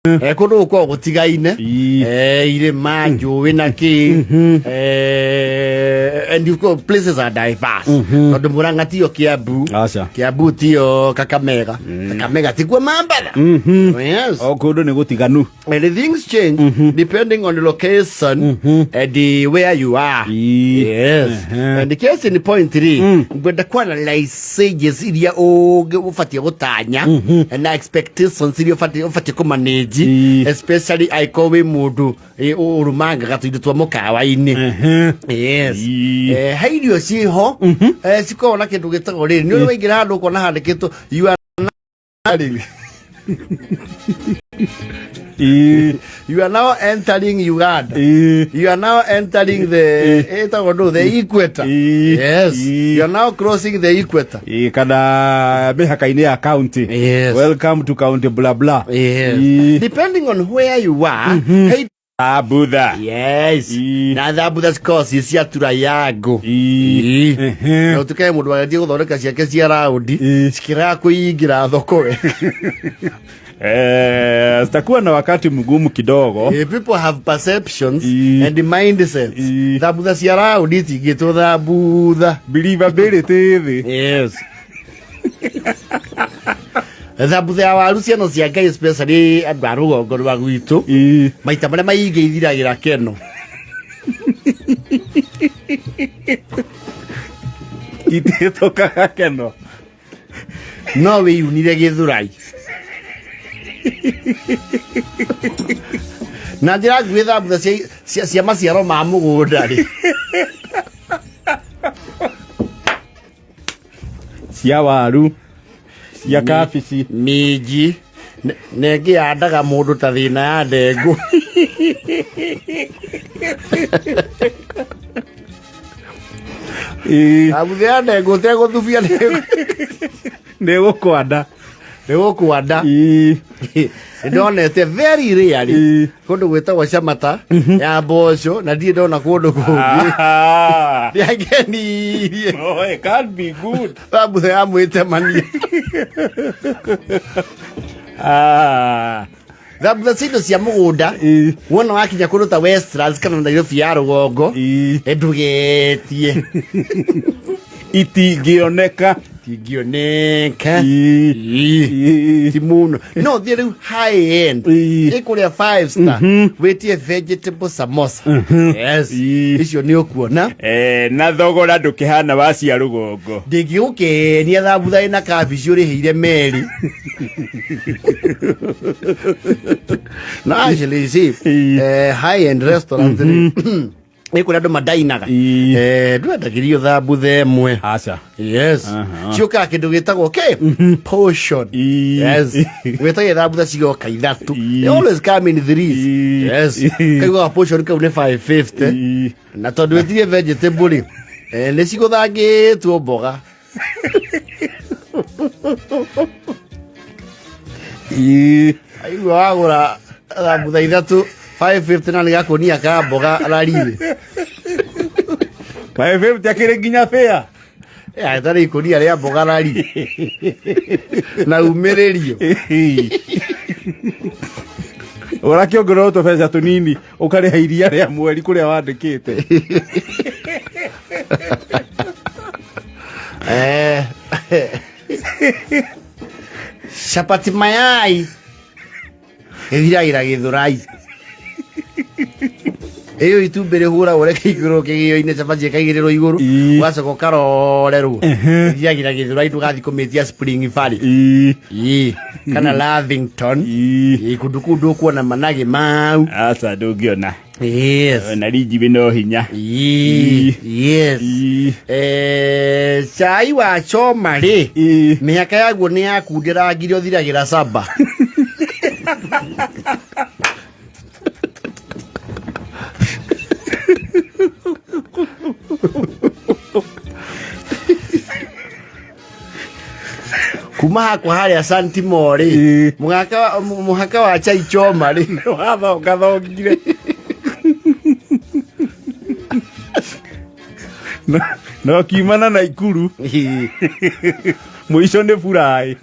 Kũndũ gũkoragwo gũtigaine. Irĩma, njũĩ na kĩ. And you go, places are diverse, tondũ Mũrang'a tiyo Kiambu. Aca. Kiambu tiyo Kakamega, Kakamega tikuo Mambatha. Yes. O kũndũ nĩ gũtiganu. And the things change depending on the location and the where you are. Yes. And the case in point rĩ, ngwenda kuanalyze iria ũbatiĩ gũtanya na expectations iria ũbatiĩ kũmanage, especially angĩkorwo wĩ mũndũ ũrũmangaga tũindo twa mũkawa-inĩ. Yes. He irio ciho cikoragwo na kĩndũ gĩtagwo rĩrĩ, nĩ ũrĩ waingĩra handũ ũkona handĩkĩtwo "You are you are now entering Uganda. You are now entering the," ĩtagwo ndũ, "the equator." Yes. "You are now crossing the equator." Ĩĩ, kana mĩhaka-inĩ ya county. "Welcome to county blah blah." Depending on where you are, hey, Thambutha. Yes. Na thambutha cikoragwo ciĩ cia triangle. Na ũtuĩke mũndũ agĩthiĩ gũthondeka ciake cia raundi, cikĩraga kũingĩra thoko we. Zitakuwa na wakati mgumu kidogo. People have perceptions and mindsets. Thambutha cia raundi itingĩtwo thambutha. Believability thĩ. Yes. Thambutha ya waru, ciana cia Ngai, especially andũ a rũgongo rwa gwitũ, maita marĩa maingĩ ithiragĩra keno. Itĩtũkaga keno. No wĩyunire gĩthũrai na njĩra nguhĩ, thambutha cia maciaro ma mũgũnda rĩ, cia waru, cia kabici. Minji na ĩngĩ yandaga mũndũ ta thĩna ya ndengũ. Thambutha ya ndengũ ũtegũthubia nĩ gũkwanda. Nĩ gũkwanda. Ndonete very rarely kũndũ gwĩtagwo camata ya mboco, na ndirĩ ndona kũndũ kũngĩ. Ndĩangenirie. Oh, it can't be good. Thambutha ya mwĩtemania. Thambutha cia indo cia mũgũnda, wona wakinya kũndũ ta Westlands kana Nairobi ya rũgongo, ndũgetie. Itingĩoneka. Tingĩoneka. Ti mũno, no thiĩ rĩu high end, ĩkũrĩa five star, wĩtie vegetable samosa. Yes. Icio nĩ ũkuona. Na thogora ndũkĩhana wa cia rũgongo. Ndĩngĩgũkenia thambutha ĩna kabici ũrĩhĩire meri. No actually, see, high end restaurant rĩ, nĩ kũrĩa andũ madainaga. Ndwendagĩrio thambutha ĩmwe. Aca. Yes. Ciũkaga kĩndũ gĩtagwo kĩ portion. Yes, wĩtagia thambutha cigoka ithatũ. They always come in threes. Yes. Kaiguaga portion kau nĩ 550, na tondũ wĩtirie vegetable rĩ, nĩ cigũthangĩtwo mboga. Aigua wagũra thambutha ithatũ 550 na nĩ gakũnia ka mboga rarire. 550 akĩrĩ nginya fare. Atarĩ ikũnia rĩa mboga rari na umĩrĩrio. Ũrakĩongererwo tũbeca tũnini ũkarĩha iria rĩa mweri kũrĩa wandĩkĩte. Chapati mayai ĩthiragĩra gĩthũrai ĩyo, itumbĩ rĩhũragwo rĩkaigĩrwo kĩgĩo-inĩ, chapati ĩkaigĩrĩrwo igũrũ, ũgacoka ũkarorerwo, ĩthiragĩra gĩthũrai. Ndũgathiĩ kũmĩtia Spring Valley. Ĩĩ, kana Lavington. Ĩĩ, kũndũ kũu ndũkuona managĩ mau. Aca, ndũngĩona. Yes. Na rinjibi no hinya. Ĩĩ, yes. Cai wa choma rĩ, mĩhaka yaguo nĩ yakundĩrangire, ũthiragĩra saba. Kuma hakwa harĩa Santimo rĩ, mũhaka wa chai choma rĩ, wathongathongire no kiumana na ikuru. Mũico nĩ buraĩ.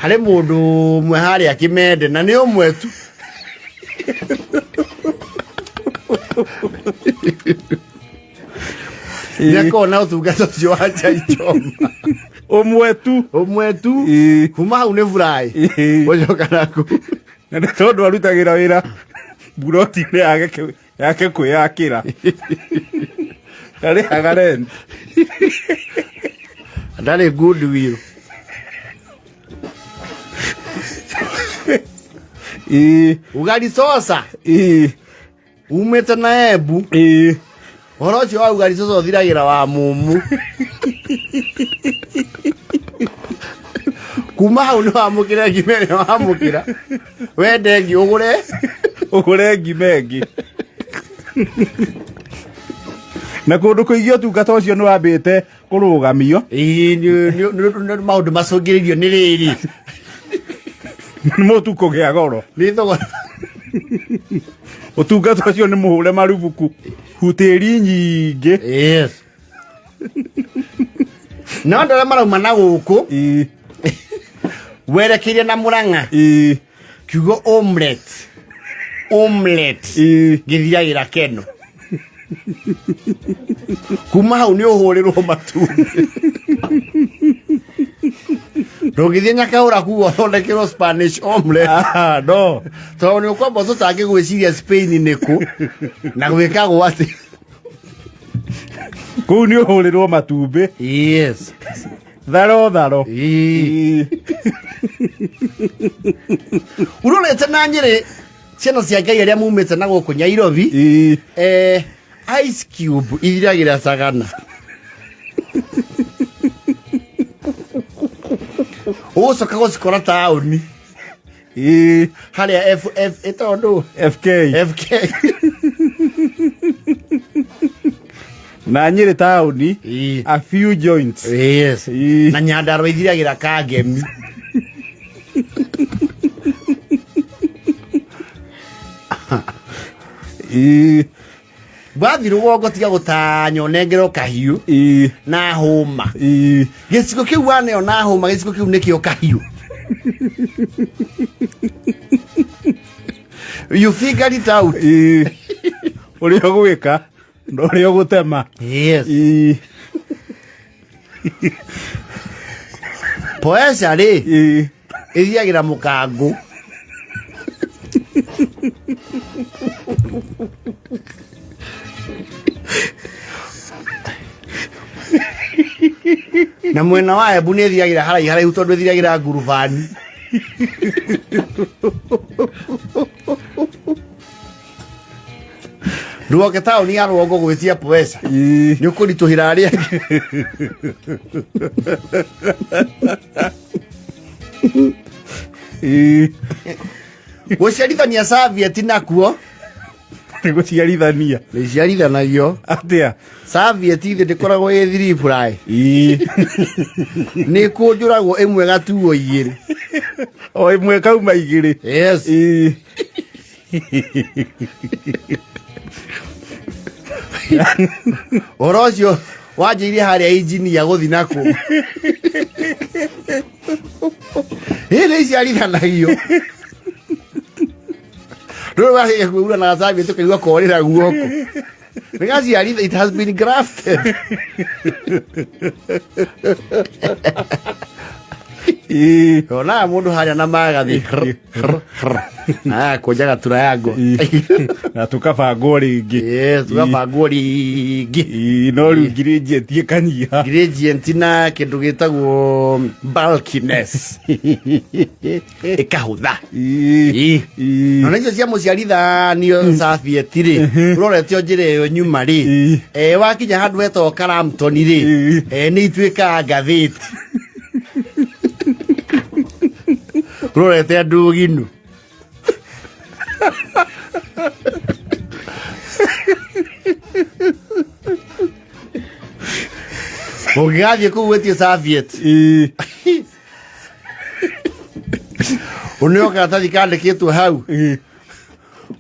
Harĩ mũndũ ũmwe harĩa Kĩmende na nĩ ũmwe tu. Nĩakoragwo na ũtungata ũcio wa chai choma. Ũmwe tu. Ũmwe tu. Ĩĩ. Kuma hau nĩ fry. Ĩĩ. Gũcoka naku. Na nĩ tondũ arutagĩra wĩra mburoti-inĩ yake yake kwĩyakĩra. Ndarĩhaga rent. Ndarĩ goodwill. Ĩĩ. Ugali sosa. Ĩĩ. Umĩte na Embu. Ĩĩ. Ũhoro ũcio wa ugali sosa ũthiragĩra wa mumu. Kuma hau nĩ wamũkĩra ngima ĩrĩa wamũkĩra. Wende ĩngĩ ũgũre. Ũgũre ngima ĩngĩ. Na kũndũ kũingĩ ũtungata ũcio nĩ wambĩte kũrũgamio. Ĩĩ, nĩ maũndũ macũngĩrĩirio nĩ rĩrĩ. Nĩ mũtu kũgĩa goro. Nĩ thogora. Ũtungata ũcio nĩ mũhũre marubuku hutĩri nyingĩ. Yes. No andũ arĩa marauma na gũkũ Ĩĩ. werekeire na Mũrang'a. Ĩĩ. Kiugo omelette. Omelette. Ĩĩ. Gĩthiagĩra keno. Kuma hau nĩ ũhũrĩrwo matumbĩ. Ndũngĩthiĩ Nyakaũra kuga ũthondekerwo Spanish omelette. Ah, no. Tondũ nĩ ũkwamba ũtũtange gwĩciria Spain nĩ kũ na gwĩkagwo atĩ. Kũu nĩ ũhũrĩrwo matumbĩ. Yes. Tharo tharo. Ĩĩ. Ĩĩ. Ũrorete na Nyĩrĩ ciana cia Ngai arĩa mumĩte na gũkũ Nyairobi. Ĩĩ. Ice cube ithiragĩra cagana. Ũgũcoka gũcikora taũni. Ĩĩ. Harĩa F F ĩtagwo ndũ? FK. FK. Na Nyĩrĩ taũni. Ĩĩ. A few joints. Yes. Ĩĩ. Na Nyandarua ithiragĩra Kangemi. Ĩĩ. Wathi rũgongo tiga gũtanya ũnengerwo kahiũ Ĩĩ. na hũma. Ĩĩ. Gĩcigo kĩu waneo na hũma, gĩcigo kĩu nĩkĩo kahiũ. You figure it out. Ĩĩ. Ũrĩa ũgwĩka na ũrĩa ũgũtema. Yes. Ĩĩ. Poesha rĩ Ĩĩ. ĩthiagĩra mũkangũ. Na mwena wa Embu nĩ ĩthiagĩra haraihu haraihu tondũ ĩthiagĩra ngurubani. Ndũgoke taũni ya rũgongo gwĩtia poesha. Ĩĩ. Nĩ ũkũritũhĩra arĩa angĩ. Ĩĩ. Gũciarithania serviette nakuo Nĩ gũciarithania. nĩ iciarithanagio. Atĩa? Serviette thĩ ndĩkoragwo ĩ three ply. Ĩĩ. Nĩ ĩkũnjũragwo ĩmwe gatuo igĩrĩ. O ĩmwe kauma igĩrĩ. Yes. Ĩĩ. Ũhoro ũcio wanjĩire harĩa injinia gũthi nakuo. Ĩ nĩ iciarithanagio. Rũrũ wakĩgia kwĩgura na gacabi tũkaigua korĩra guoko. Nĩ gaciaritha, it has been grafted. Ĩĩ. Onaga mũndũ harĩa na magathi. Kũnja gatura yango. Na tũkabangwo rĩngĩ. Yes, tũgabangwo rĩngĩ. Ĩĩ, no rĩu ngirĩnjeti ĩkanyiha. Gradient na kĩndũ gĩtagwo bulkiness ĩkahũtha. Ĩĩ. Ĩĩ. Ĩĩ. Na icio cia mũciarithanio serviette rĩ, ũrorete o njĩra ĩyo nyuma rĩ, Ĩĩ. wakinya handũ hetagwo Karamton rĩ, Ĩĩ. nĩ ituĩkaga ngathĩti. Ũrorete andũ ginu. Ũngĩgathiĩ kũu wĩtie serviette. Ĩĩ. Ũneo karatathi kandĩkĩtwo hau. Ĩĩ.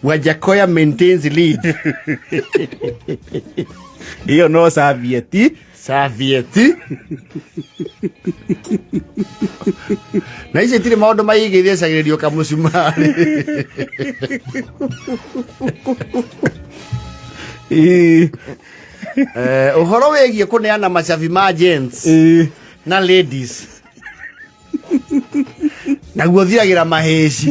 Wajakoya maintains lead. Ĩyo no serviette. Serviette. Na icio itirĩ maũndũ maingĩ ithecagĩrĩrio kamũcumarĩ. Ĩĩ. Ũhoro wĩgiĩ kũneana macabi ma gents Ĩĩ. na ladies naguo thiagĩra mahĩci.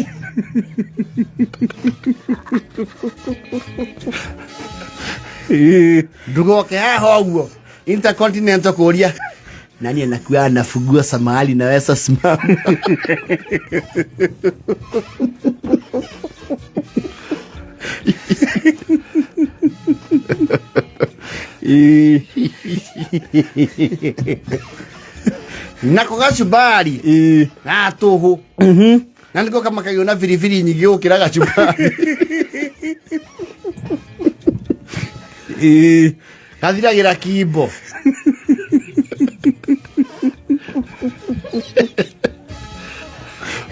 Ĩĩ. Ndugoke haha ũguo Intercontinental kũria nani anakuwa anafungua samahali naweza simama. Ĩĩ. Nako gacumbari Ĩĩ. na tũhũ na nĩko kamakagio na biribiri nyingĩ gũkĩra gacumbari. Ĩĩ. Gathiragĩra kimbo.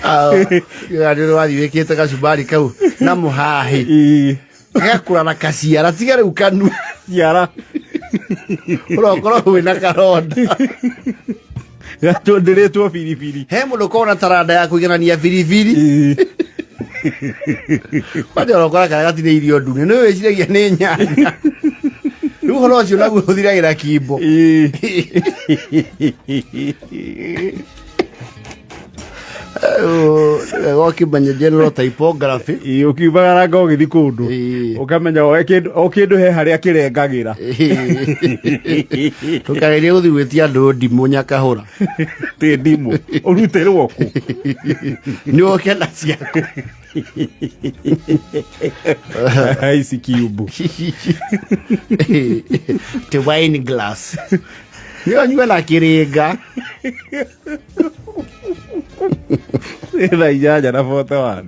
Nĩ wathiĩ wĩkĩte gacumbari kau na mũhahi Ĩĩ. gakũra na kaciara tiga rĩu kanua. Ciara. Ũrokorwo wĩna karonda. Gatũndĩrĩtwo biribiri. He mũndũ ũkoragwo na taranda ya kũiganania biribiri. Ĩĩ. Kwanja ũrokora karĩa gatinĩirio ndune nĩ wĩciragia nĩ nyanya. Rĩu ũhoro ũcio naguo ũthiragĩra kimbo. Ĩĩ. Wega ũkĩmenya general typography. Ĩĩ, ũkiumagaranga ũgĩthiĩ kũndũ Ĩĩ. ũkamenya o kĩndũ he harĩa kĩrengagĩra. Ndũkagerie gũthiĩ gwĩtia andũ ndimũ nyakahũra. Tĩ ndimũ ũrutĩrwo kũ? Nĩ ũke na ciaku. Ici cube. Ti wine glass. Nĩ ũnyue na kĩrĩnga. Thaa 8:41.